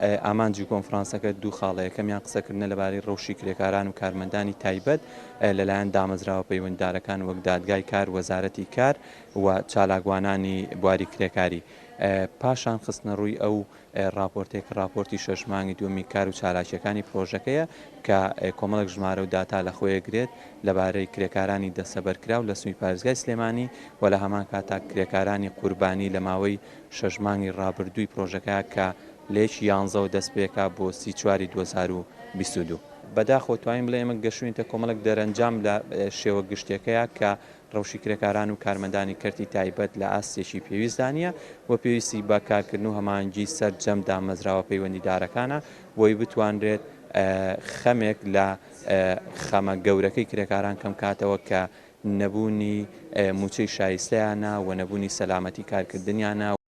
ئامانجی کۆنفرانسەکە دوو خاڵە، یەکەمیان قسەکردنە لەبارەی ڕەوشی کرێکاران و کارمەندانی تایبەت لەلایەن دامەزراوە پەیوەندیدارەکان وەک دادگای کار، وەزارەتی کار و چالاکوانانی بواری کرێکاری. پاشان خستنەڕووی ئەو ڕاپۆرتەی کە ڕاپۆرتی شەش مانگی دووەمی کار و چالاکییەکانی پرۆژەکەیە کە کۆمەڵێک ژمارە و داتا لەخۆیەگرێت لەبارەی کرێکارانی دەستەبەرکراو لە سنووری پارێزگای سلێمانی و لە هەمان کاتا کرێکارانی قوربانی لە ماوەی شەش مانگی ڕابردووی پرۆژەکە کە لە یەکی یانزەوە دەست پێکا بۆ سی چواری 2022. بەداخەوە توانین بڵێین ئێمە گەشتوینتە کۆمەڵێک دەرەنجام لە شێوە گشتیەکەیا کە ڕەوشی کرێکاران و کارمەندانی کەرتی تایبەت لە ئاستێکی پێویستدا نییە و پێویستی بە کارکردن و هەماهەنگی سەرجەم دامەزراوە پەیوەندیدارەکانە بۆی بتوانرێت خەمێک لە خەمە گەورەکەی کرێکاران کەمکاتەوە کە نەبوونی مووچەی شایستەیانە و نەبوونی سەلامەتی کارکردنیانە.